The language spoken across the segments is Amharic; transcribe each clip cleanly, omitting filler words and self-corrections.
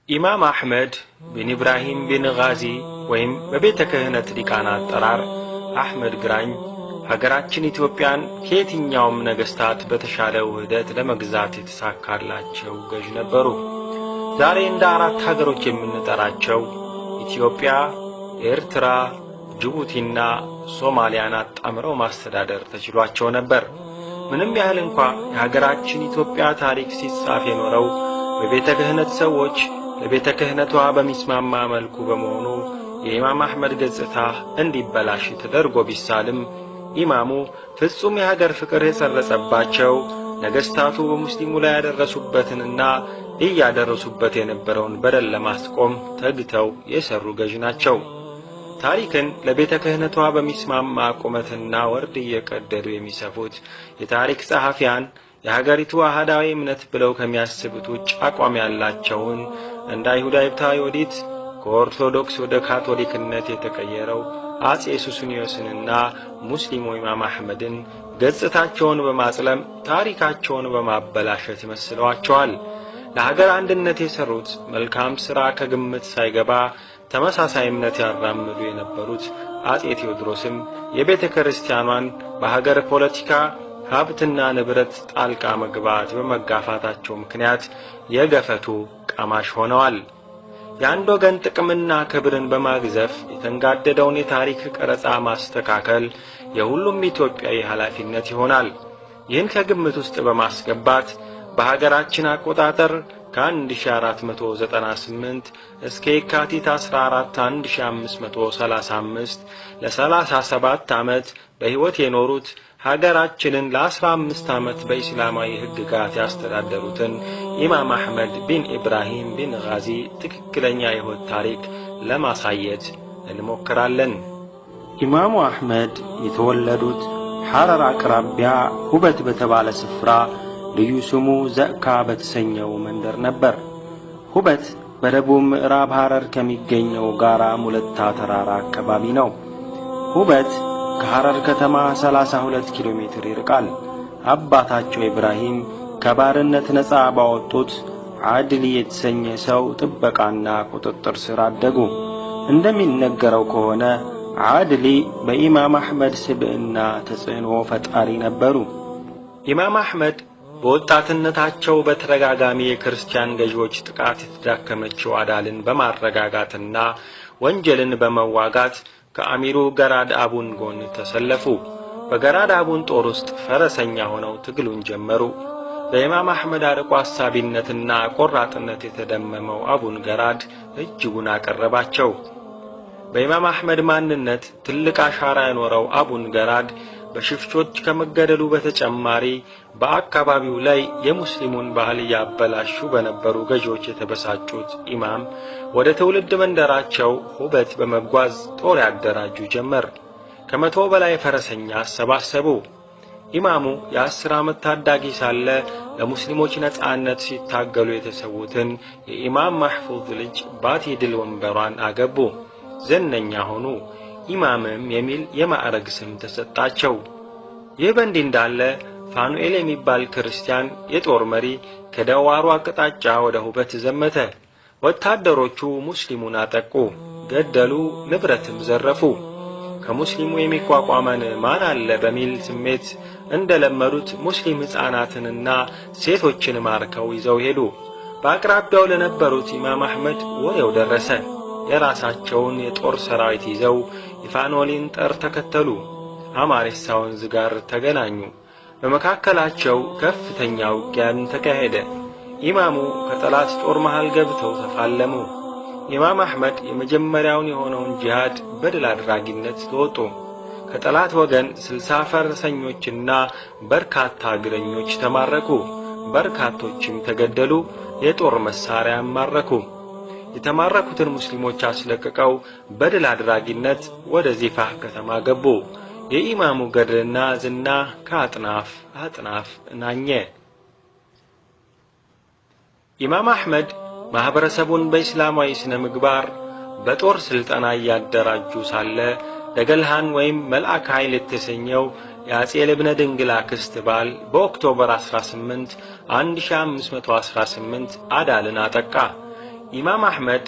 ኢማም አሕመድ ቢን ኢብራሂም ቢን ጋዚ ወይም በቤተ ክህነት ሊቃና አጠራር አሕመድ ግራኝ ሀገራችን ኢትዮጵያን ከየትኛውም ነገስታት በተሻለ ውህደት ለመግዛት የተሳካላቸው ገዥ ነበሩ። ዛሬ እንደ አራት ሀገሮች የምንጠራቸው ኢትዮጵያ፣ ኤርትራ፣ ጅቡቲና ሶማሊያን አጣምረው ማስተዳደር ተችሏቸው ነበር። ምንም ያህል እንኳ የሀገራችን ኢትዮጵያ ታሪክ ሲጻፍ የኖረው በቤተ ክህነት ሰዎች ለቤተ ክህነቷ በሚስማማ መልኩ በመሆኑ የኢማም አሕመድ ገጽታ እንዲበላሽ ተደርጎ ቢሳልም፣ ኢማሙ ፍጹም የሀገር ፍቅር የሰረጸባቸው፣ ነገስታቱ በሙስሊሙ ላይ ያደረሱበትንና እያደረሱበት የነበረውን በደል ለማስቆም ተግተው የሰሩ ገዥ ናቸው። ታሪክን ለቤተ ክህነቷ በሚስማማ ቁመትና ወርድ እየቀደዱ የሚሰፉት የታሪክ ጸሐፊያን የሀገሪቱ አህዳዊ እምነት ብለው ከሚያስቡት ውጭ አቋም ያላቸውን እንደ አይሁዳዊቷ ዮዲት፣ ከኦርቶዶክስ ወደ ካቶሊክነት የተቀየረው አጼ ሱስንዮስንና ሙስሊሙ ኢማም አሕመድን ገጽታቸውን በማጽለም ታሪካቸውን በማበላሸት መስለዋቸዋል። ለሀገር አንድነት የሰሩት መልካም ሥራ ከግምት ሳይገባ ተመሳሳይ እምነት ያራምዱ የነበሩት አጼ ቴዎድሮስም የቤተ ክርስቲያኗን በሀገር ፖለቲካ ሀብትና ንብረት ጣልቃ መግባት በመጋፋታቸው ምክንያት የገፈቱ ቀማሽ ሆነዋል። የአንድ ወገን ጥቅምና ክብርን በማግዘፍ የተንጋደደውን የታሪክ ቀረጻ ማስተካከል የሁሉም ኢትዮጵያዊ ኃላፊነት ይሆናል። ይህን ከግምት ውስጥ በማስገባት በሀገራችን አቆጣጠር ከ1498 እስከ የካቲት 14 1535 ለ37 ዓመት በሕይወት የኖሩት፣ ሀገራችንን ለ15 ዓመት በኢስላማዊ ሕግጋት ያስተዳደሩትን ኢማም አሕመድ ቢን ኢብራሂም ቢን ጋዚ ትክክለኛ የሕይወት ታሪክ ለማሳየት እንሞክራለን። ኢማሙ አሕመድ የተወለዱት ሐረር አቅራቢያ ሁበት በተባለ ስፍራ ልዩ ስሙ ዘእካ በተሰኘው መንደር ነበር። ሁበት በደቡብ ምዕራብ ሐረር ከሚገኘው ጋራ ሙለታ ተራራ አካባቢ ነው። ሁበት ከሐረር ከተማ 32 ኪሎ ሜትር ይርቃል። አባታቸው ኢብራሂም ከባርነት ነፃ ባወጡት ዓድሊ የተሰኘ ሰው ጥበቃና ቁጥጥር ስር አደጉ። እንደሚነገረው ከሆነ ዓድሊ በኢማም አሕመድ ስብዕና ተጽዕኖ ፈጣሪ ነበሩ። ኢማም አሕመድ በወጣትነታቸው በተደጋጋሚ የክርስቲያን ገዢዎች ጥቃት የተዳከመችው አዳልን በማረጋጋትና ወንጀልን በመዋጋት ከአሚሩ ገራድ አቡን ጎን ተሰለፉ። በገራድ አቡን ጦር ውስጥ ፈረሰኛ ሆነው ትግሉን ጀመሩ። በኢማም አሕመድ አርቆ አሳቢነትና ቆራጥነት የተደመመው አቡን ገራድ እጅጉን አቀረባቸው። በኢማም አሕመድ ማንነት ትልቅ አሻራ የኖረው አቡን ገራድ በሽፍቾች ከመገደሉ በተጨማሪ በአካባቢው ላይ የሙስሊሙን ባህል እያበላሹ በነበሩ ገዢዎች የተበሳጩት ኢማም ወደ ትውልድ መንደራቸው ሁበት በመጓዝ ጦር ያደራጁ ጀመር። ከ100 በላይ ፈረሰኛ አሰባሰቡ። ኢማሙ የ10 ዓመት ታዳጊ ሳለ ለሙስሊሞች ነጻነት ሲታገሉ የተሰዉትን የኢማም ማሕፉዝ ልጅ ባቲ ድል ወንበሯን አገቡ። ዝነኛ ሆኑ። ኢማምም የሚል የማዕረግ ስም ተሰጣቸው። ይህ በእንዲህ እንዳለ ፋኑኤል የሚባል ክርስቲያን የጦር መሪ ከደዋሩ አቅጣጫ ወደ ሁበት ዘመተ። ወታደሮቹ ሙስሊሙን አጠቁ፣ ገደሉ፣ ንብረትም ዘረፉ። ከሙስሊሙ የሚቋቋመን ማን አለ በሚል ስሜት እንደለመዱት ሙስሊም ሕፃናትንና ሴቶችን ማርከው ይዘው ሄዱ። በአቅራቢያው ለነበሩት ኢማም አሕመድ ወሬው ደረሰ። የራሳቸውን የጦር ሰራዊት ይዘው የፋኖሊን ጠር ተከተሉ። አማሬሳ ወንዝ ጋር ተገናኙ። በመካከላቸው ከፍተኛ ውጊያን ተካሄደ። ኢማሙ ከጠላት ጦር መሃል ገብተው ተፋለሙ። ኢማም አሕመድ የመጀመሪያውን የሆነውን ጂሃድ በድል አድራጊነት ተወጡ። ከጠላት ወገን 60 ፈረሰኞችና በርካታ እግረኞች ተማረኩ። በርካቶችም ተገደሉ። የጦር መሳሪያም ማረኩ። የተማረኩትን ሙስሊሞች አስለቅቀው በድል አድራጊነት ወደ ዚፋህ ከተማ ገቡ። የኢማሙ ገድልና ዝና ከአጥናፍ አጥናፍ ናኘ። ኢማም አሕመድ ማኅበረሰቡን በኢስላማዊ ስነ ምግባር በጦር ስልጠና እያደራጁ ሳለ ደገልሃን ወይም መልአክ ኃይል የተሰኘው የአጼ ልብነ ድንግል አክስት ባል በ October 18 1518 አዳልን አጠቃ። ኢማም አሕመድ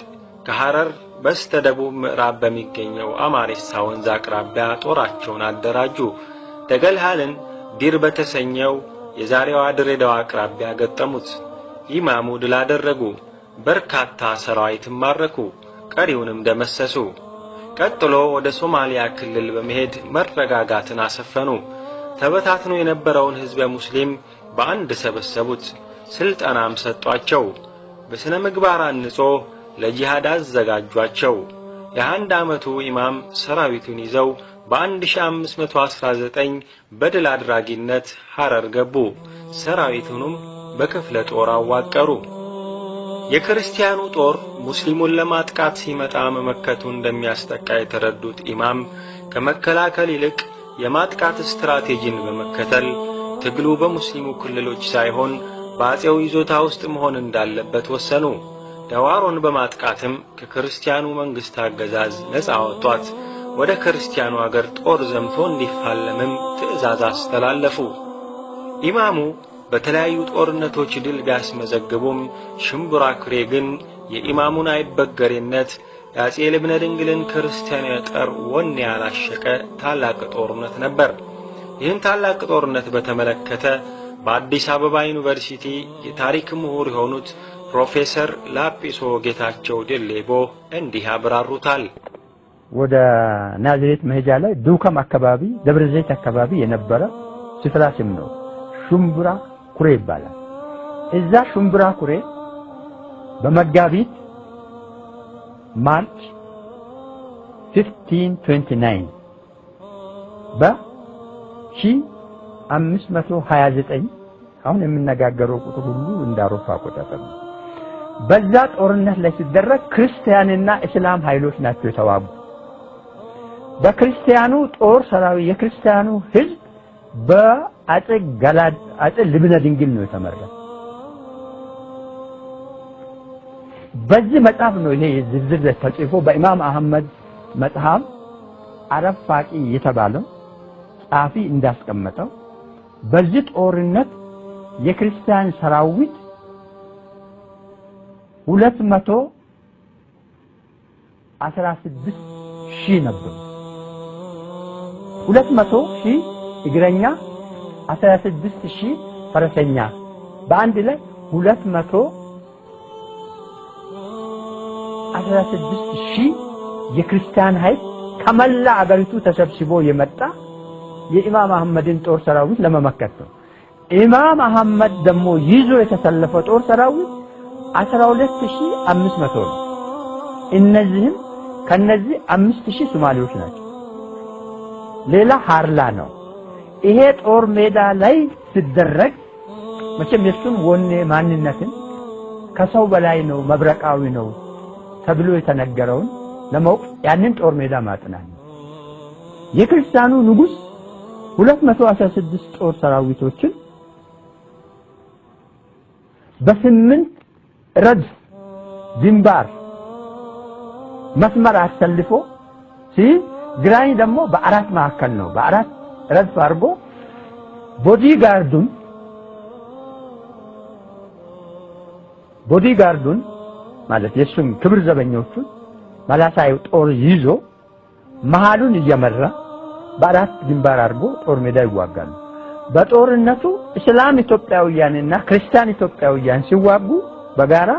ከሐረር በስተ ደቡብ ምዕራብ በሚገኘው አማሬሳ ወንዝ አቅራቢያ ጦራቸውን አደራጁ። ደገልሃልን ዲር በተሰኘው የዛሬዋ ድሬዳዋ አቅራቢያ ገጠሙት። ኢማሙ ድል አደረጉ። በርካታ ሰራዊትም ማረኩ፣ ቀሪውንም ደመሰሱ። ቀጥሎ ወደ ሶማሊያ ክልል በመሄድ መረጋጋትን አሰፈኑ። ተበታትኖ የነበረውን ሕዝበ ሙስሊም በአንድ ሰበሰቡት፣ ስልጠናም ሰጧቸው። በሥነ ምግባር አንጾ ለጂሃድ አዘጋጇቸው። የ1 ዓመቱ ኢማም ሰራዊቱን ይዘው በ1519 በድል አድራጊነት ሐረር ገቡ። ሰራዊቱንም በክፍለ ጦር አዋቀሩ። የክርስቲያኑ ጦር ሙስሊሙን ለማጥቃት ሲመጣ መመከቱ እንደሚያስጠቃ የተረዱት ኢማም ከመከላከል ይልቅ የማጥቃት ስትራቴጂን በመከተል ትግሉ በሙስሊሙ ክልሎች ሳይሆን በአጼው ይዞታ ውስጥ መሆን እንዳለበት ወሰኑ። ደዋሮን በማጥቃትም ከክርስቲያኑ መንግስት አገዛዝ ነፃ አወጧት። ወደ ክርስቲያኑ አገር ጦር ዘምቶ እንዲፋለምም ትዕዛዝ አስተላለፉ። ኢማሙ በተለያዩ ጦርነቶች ድል ቢያስመዘግቡም ሽምብራ ኩሬ ግን የኢማሙን አይበገሬነት የአጼ ልብነ ድንግልን ክርስቲያናዊ ጦር ወኔ ያላሸቀ ታላቅ ጦርነት ነበር። ይህን ታላቅ ጦርነት በተመለከተ በአዲስ አበባ ዩኒቨርሲቲ የታሪክ ምሁር የሆኑት ፕሮፌሰር ላጲሶ ጌታቸው ድሌቦ እንዲህ አብራሩታል። ወደ ናዝሬት መሄጃ ላይ ዱከም አካባቢ ደብረ ዘይት አካባቢ የነበረ ስፍራ ስም ነው። ሽምብራ ኩሬ ይባላል። እዛ ሽምብራ ኩሬ በመጋቢት March 1529 በ1529 አሁን የምነጋገረው ቁጥር ሁሉ እንደ አውሮፓ አቆጣጠር ነው። በዛ ጦርነት ላይ ሲደረግ ክርስቲያንና እስላም ኃይሎች ናቸው የተዋጉ። በክርስቲያኑ ጦር ሰራዊት የክርስቲያኑ ህዝብ በአጼ ገላድ አጼ ልብነ ድንግል ነው የተመራ። በዚህ መጽሐፍ ነው ይሄ ዝርዝር ተጽፎ በኢማም አህመድ መጽሐፍ አረፋቂ የተባለው ጻፊ እንዳስቀመጠው በዚህ ጦርነት የክርስቲያን ሰራዊት 216 ሺህ ነበር። 200 ሺህ እግረኛ፣ 16 ሺህ ፈረሰኛ፣ በአንድ ላይ 216 ሺህ የክርስቲያን ኃይል ከመላ አገሪቱ ተሰብስቦ የመጣ የኢማም አህመድን ጦር ሰራዊት ለመመከት ነው። ኢማም አህመድ ደግሞ ይዞ የተሰለፈው ጦር ሰራዊት 12500 ነው። እነዚህም ከነዚህ 5000 ሶማሌዎች ናቸው። ሌላ ሃርላ ነው። ይሄ ጦር ሜዳ ላይ ሲደረግ መቼም የሱን ወኔ ማንነትን ከሰው በላይ ነው መብረቃዊ ነው ተብሎ የተነገረውን ለማወቅ ያንን ጦር ሜዳ ማጥናት ነው። የክርስቲያኑ ንጉስ 216 ጦር ሰራዊቶችን በስምንት ረድፍ ግንባር መስመር አሰልፎ ግራኝ ደግሞ በአራት መካከል ነው በአራት ረድፍ አድርጎ ቦዲጋርዱን ማለት የሱም ክብር ዘበኞቹን መላሳይ ጦር ይዞ መሃሉን እየመራ በአራት ግንባር አድርጎ ጦር ሜዳ ይዋጋሉ። በጦርነቱ እስላም ኢትዮጵያውያንና ክርስቲያን ኢትዮጵያውያን ሲዋጉ በጋራ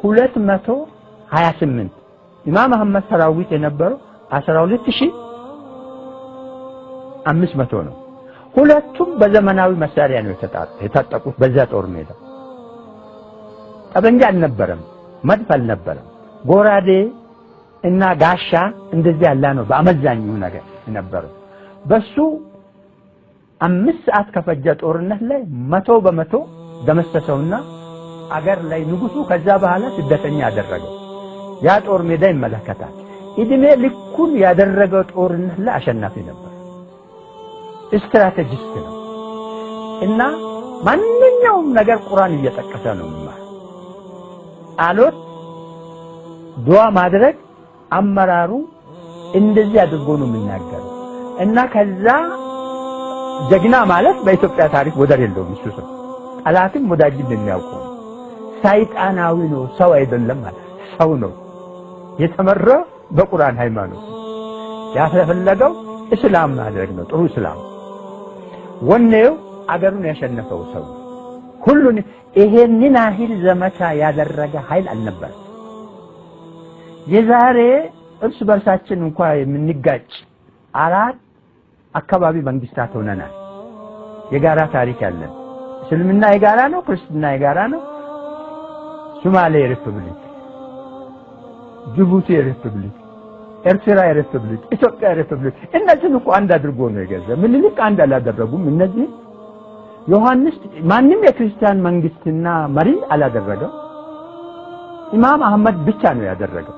228 ኢማም አህመድ ሰራዊት የነበረው 12500 ነው። ሁለቱም በዘመናዊ መሳሪያ ነው የታጠቁት። በዛ ጦር ሜዳ ጠበንጃ አልነበረም፣ መድፍ አልነበረም፣ ጎራዴ እና ጋሻ እንደዚህ ያለ ነው በአመዛኙ ነገር የነበረው። በሱ 5 ሰዓት ከፈጀ ጦርነት ላይ 100% ደመሰሰውና አገር ላይ ንጉሱ ከዛ በኋላ ስደተኛ አደረገው። ያ ጦር ሜዳ ይመለከታል። እድሜ ልኩን ያደረገው ጦርነት ላይ አሸናፊ ነበር። ስትራቴጂስት ነው እና ማንኛውም ነገር ቁርአን እየጠቀሰ ነው የሚማር። ጸሎት ዱዓ ማድረግ አመራሩ እንደዚህ አድርጎ ነው የሚናገረው። እና ከዛ ጀግና ማለት በኢትዮጵያ ታሪክ ወደር የለውም። እሱ ሰው ጠላትም ወዳጅም የሚያውቀው ሰይጣናዊ ነው፣ ሰው አይደለም ማለት። ሰው ነው። የተመራ በቁርአን ሃይማኖት ያፈለገው እስላም ማድረግ ነው። ጥሩ እስላም ወኔው አገሩን ያሸነፈው ሰው ሁሉን ይሄንን ያህል ዘመቻ ያደረገ ኃይል አልነበረም። የዛሬ እርስ በርሳችን እንኳን የምንጋጭ አራት አካባቢ መንግስታት ሆነናል። የጋራ ታሪክ ያለን እስልምና የጋራ ነው፣ ክርስትና የጋራ ነው። ሶማሌ ሪፐብሊክ፣ ጅቡቲ ሪፐብሊክ፣ ኤርትራ ሪፐብሊክ፣ ኢትዮጵያ ሪፐብሊክ እነዚህን እኮ አንድ አድርጎ ነው የገዛ። ምኒልክ አንድ አላደረጉም። እነዚህ ዮሐንስ ማንም የክርስቲያን መንግስትና መሪ አላደረገው። ኢማም አህመድ ብቻ ነው ያደረገው።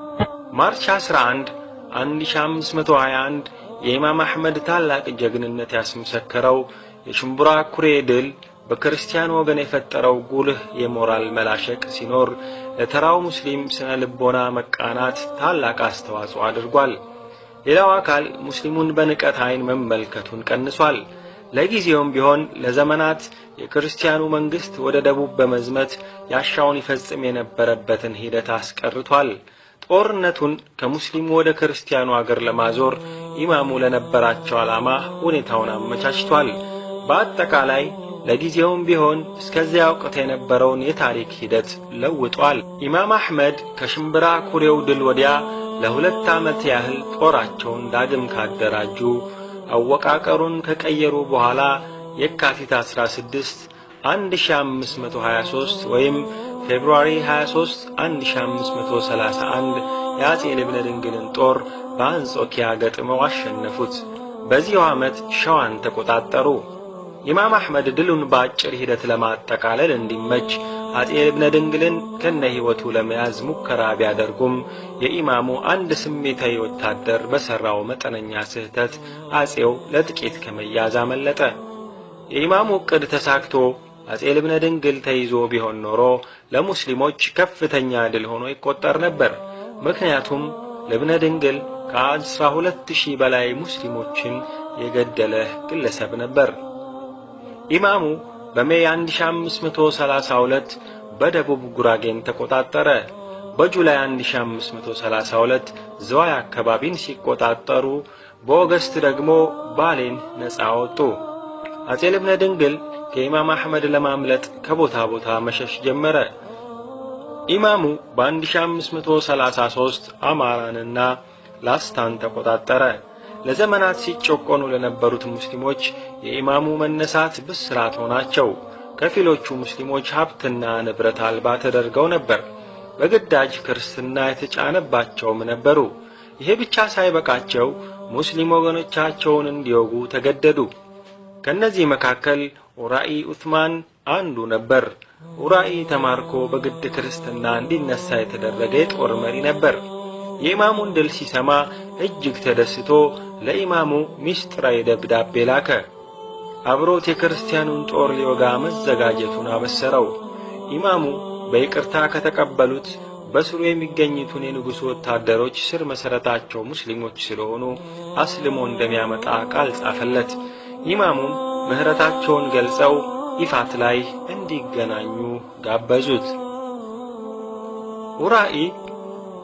March 11 1521 የኢማም አህመድ ታላቅ ጀግንነት ያስመሰከረው የሽምብራ ኩሬ ድል በክርስቲያን ወገን የፈጠረው ጉልህ የሞራል መላሸቅ ሲኖር ለተራው ሙስሊም ስነ ልቦና መቃናት ታላቅ አስተዋጽኦ አድርጓል። ሌላው አካል ሙስሊሙን በንቀት አይን መመልከቱን ቀንሷል። ለጊዜውም ቢሆን ለዘመናት የክርስቲያኑ መንግስት ወደ ደቡብ በመዝመት ያሻውን ይፈጽም የነበረበትን ሂደት አስቀርቷል። ጦርነቱን ከሙስሊሙ ወደ ክርስቲያኑ አገር ለማዞር ኢማሙ ለነበራቸው ዓላማ ሁኔታውን አመቻችቷል። በአጠቃላይ ለጊዜውም ቢሆን እስከዚያ ወቅት የነበረውን የታሪክ ሂደት ለውጧል። ኢማም አህመድ ከሽምብራ ኩሬው ድል ወዲያ ለሁለት ዓመት ያህል ጦራቸውን ዳግም ካደራጁ አወቃቀሩን ከቀየሩ በኋላ የካቲት 16 1523 ወይም February 23 1531 የአጼ ልብነ ድንግልን ጦር በአንጾኪያ ገጥመው አሸነፉት። በዚሁ ዓመት ሸዋን ተቆጣጠሩ። ኢማም አህመድ ድሉን በአጭር ሂደት ለማጠቃለል እንዲመች አጼ ልብነ ድንግልን ከነ ሕይወቱ ለመያዝ ሙከራ ቢያደርጉም የኢማሙ አንድ ስሜታዊ ወታደር በሰራው መጠነኛ ስህተት አጼው ለጥቂት ከመያዝ አመለጠ። የኢማሙ ዕቅድ ተሳክቶ አጼ ልብነ ድንግል ተይዞ ቢሆን ኖሮ ለሙስሊሞች ከፍተኛ ድል ሆኖ ይቆጠር ነበር። ምክንያቱም ልብነ ድንግል ከ12000 በላይ ሙስሊሞችን የገደለ ግለሰብ ነበር። ኢማሙ በ May 1532 በደቡብ ጉራጌን ተቆጣጠረ። በ July 1532 ዝዋይ አካባቢን ሲቆጣጠሩ፣ በ August ደግሞ ባሌን ነፃ አወጡ። አጼ ልብነ ድንግል ከኢማም አህመድ ለማምለጥ ከቦታ ቦታ መሸሽ ጀመረ። ኢማሙ በ1533 አማራንና ላስታን ተቆጣጠረ። ለዘመናት ሲጨቆኑ ለነበሩት ሙስሊሞች የኢማሙ መነሳት ብስራት ሆናቸው። ከፊሎቹ ሙስሊሞች ሀብትና ንብረት አልባ ተደርገው ነበር። በግዳጅ ክርስትና የተጫነባቸውም ነበሩ። ይሄ ብቻ ሳይበቃቸው ሙስሊም ወገኖቻቸውን እንዲወጉ ተገደዱ። ከነዚህ መካከል ኡራኢ ኡስማን አንዱ ነበር። ኡራኢ ተማርኮ በግድ ክርስትና እንዲነሳ የተደረገ የጦር መሪ ነበር። የኢማሙን ድል ሲሰማ እጅግ ተደስቶ ለኢማሙ ሚስጥራዊ ደብዳቤ ላከ። አብሮት የክርስቲያኑን ጦር ሊወጋ መዘጋጀቱን አበሰረው። ኢማሙ በይቅርታ ከተቀበሉት በስሩ የሚገኙትን የንጉሱ ወታደሮች ስር መሰረታቸው ሙስሊሞች ስለሆኑ አስልሞ እንደሚያመጣ ቃል ጻፈለት። ኢማሙም ምህረታቸውን ገልጸው ኢፋት ላይ እንዲገናኙ ጋበዙት። ኡራኢ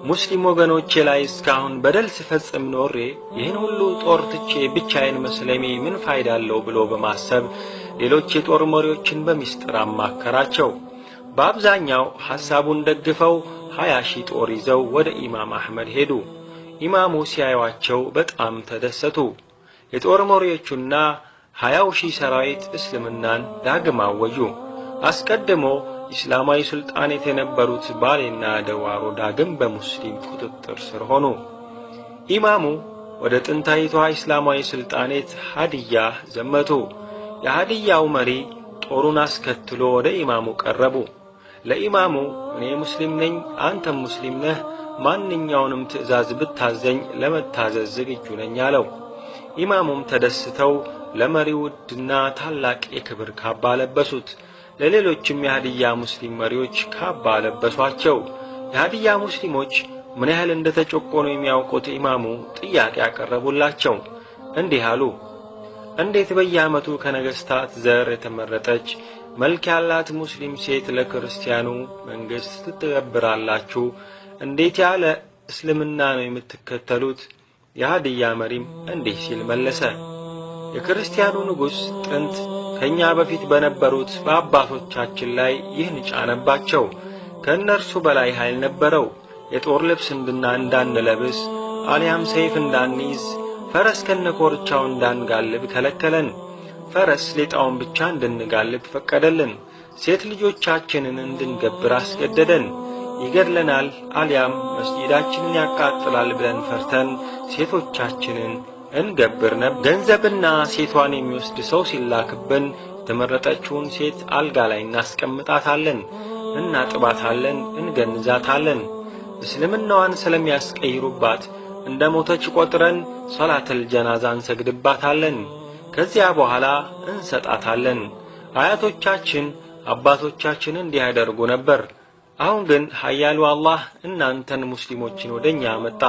ሙስሊም ወገኖቼ ላይ እስካሁን በደል ስፈጽም ኖሬ ይህን ሁሉ ጦር ትቼ ብቻዬን መስለሜ ምን ፋይዳ አለው ብሎ በማሰብ ሌሎች የጦር መሪዎችን በሚስጥር አማከራቸው። በአብዛኛው ሐሳቡን ደግፈው 20,000 ጦር ይዘው ወደ ኢማም አህመድ ሄዱ። ኢማሙ ሲያዩአቸው በጣም ተደሰቱ። የጦር መሪዎቹና 20,000 ሰራዊት እስልምናን ዳግም አወጁ። አስቀድሞ እስላማዊ ሱልጣኔት የነበሩት ባሌና ደዋሮ ዳግም በሙስሊም ቁጥጥር ስር ሆኑ። ኢማሙ ወደ ጥንታዊቷ እስላማዊ ሱልጣኔት ሀዲያ ዘመቱ። የሀዲያው መሪ ጦሩን አስከትሎ ወደ ኢማሙ ቀረቡ። ለኢማሙ እኔ ሙስሊም ነኝ፣ አንተም ሙስሊም ነህ፣ ማንኛውንም ትዕዛዝ ብታዘኝ ለመታዘዝ ዝግጁ ነኝ አለው። ኢማሙም ተደስተው ለመሪው ውድና ታላቅ የክብር ካባ ለበሱት። ለሌሎችም የሀዲያ ሙስሊም መሪዎች ካባ ለበሷቸው። የሀዲያ ሙስሊሞች ምን ያህል እንደተጨቆኑ የሚያውቁት ኢማሙ ጥያቄ ያቀረቡላቸው እንዲህ አሉ። እንዴት በየዓመቱ ከነገስታት ዘር የተመረጠች መልክ ያላት ሙስሊም ሴት ለክርስቲያኑ መንግስት ትተገብራላችሁ? እንዴት ያለ እስልምና ነው የምትከተሉት? የሀዲያ መሪም እንዲህ ሲል መለሰ። የክርስቲያኑ ንጉሥ ጥንት ከኛ በፊት በነበሩት በአባቶቻችን ላይ ይህን ጫነባቸው። ከእነርሱ በላይ ኃይል ነበረው። የጦር ልብስ እንዳንለብስ አሊያም ሰይፍ እንዳንይዝ፣ ፈረስ ከነኮርቻው እንዳንጋልብ ከለከለን። ፈረስ ሌጣውን ብቻ እንድንጋልብ ፈቀደልን። ሴት ልጆቻችንን እንድንገብር አስገደደን። ይገድለናል አሊያም መስጂዳችንን ያቃጥላል ብለን ፈርተን ሴቶቻችንን እንገብር ነበር። ገንዘብና ሴቷን የሚወስድ ሰው ሲላክብን የተመረጠችውን ሴት አልጋ ላይ እናስቀምጣታለን፣ እናጥባታለን፣ እንገንዛታለን። እስልምናዋን ስለሚያስቀይሩባት እንደ ሞተች ቆጥረን ሶላተል ጀናዛ እንሰግድባታለን። ከዚያ በኋላ እንሰጣታለን። አያቶቻችን አባቶቻችን እንዲህ ያደርጉ ነበር። አሁን ግን ኃያሉ አላህ እናንተን ሙስሊሞችን ወደኛ አመጣ።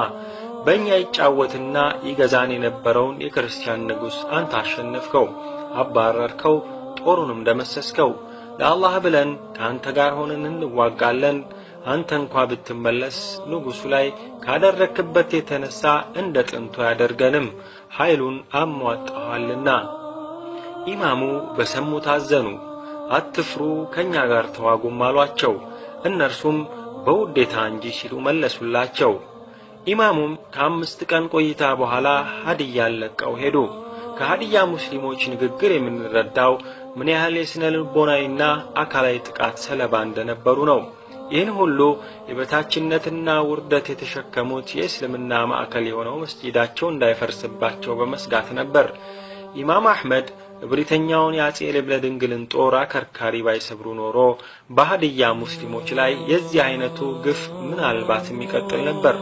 በእኛ ይጫወትና ይገዛን የነበረውን የክርስቲያን ንጉሥ አንተ አሸነፍከው፣ አባረርከው፣ ጦሩንም ደመሰስከው። ለአላህ ብለን ከአንተ ጋር ሆነን እንዋጋለን። አንተ እንኳ ብትመለስ ንጉሡ ላይ ካደረክበት የተነሳ እንደ ጥንቱ አያደርገንም፣ ኃይሉን አሟጠዋልና። ኢማሙ በሰሙት አዘኑ። አትፍሩ፣ ከኛ ጋር ተዋጉም አሏቸው። እነርሱም በውዴታ እንጂ ሲሉ መለሱላቸው። ኢማሙም ከ5 ቀን ቆይታ በኋላ ሀዲያን ለቀው ሄዱ። ከሀዲያ ሙስሊሞች ንግግር የምንረዳው ምን ያህል የስነ ልቦናዊና አካላዊ ጥቃት ሰለባ እንደነበሩ ነው። ይህን ሁሉ የበታችነትና ውርደት የተሸከሙት የእስልምና ማዕከል የሆነው መስጂዳቸው እንዳይፈርስባቸው በመስጋት ነበር። ኢማም አህመድ እብሪተኛውን የአጼ ልብነ ድንግልን ጦር አከርካሪ ባይሰብሩ ኖሮ በሀዲያ ሙስሊሞች ላይ የዚህ አይነቱ ግፍ ምናልባትም ይቀጥል ነበር።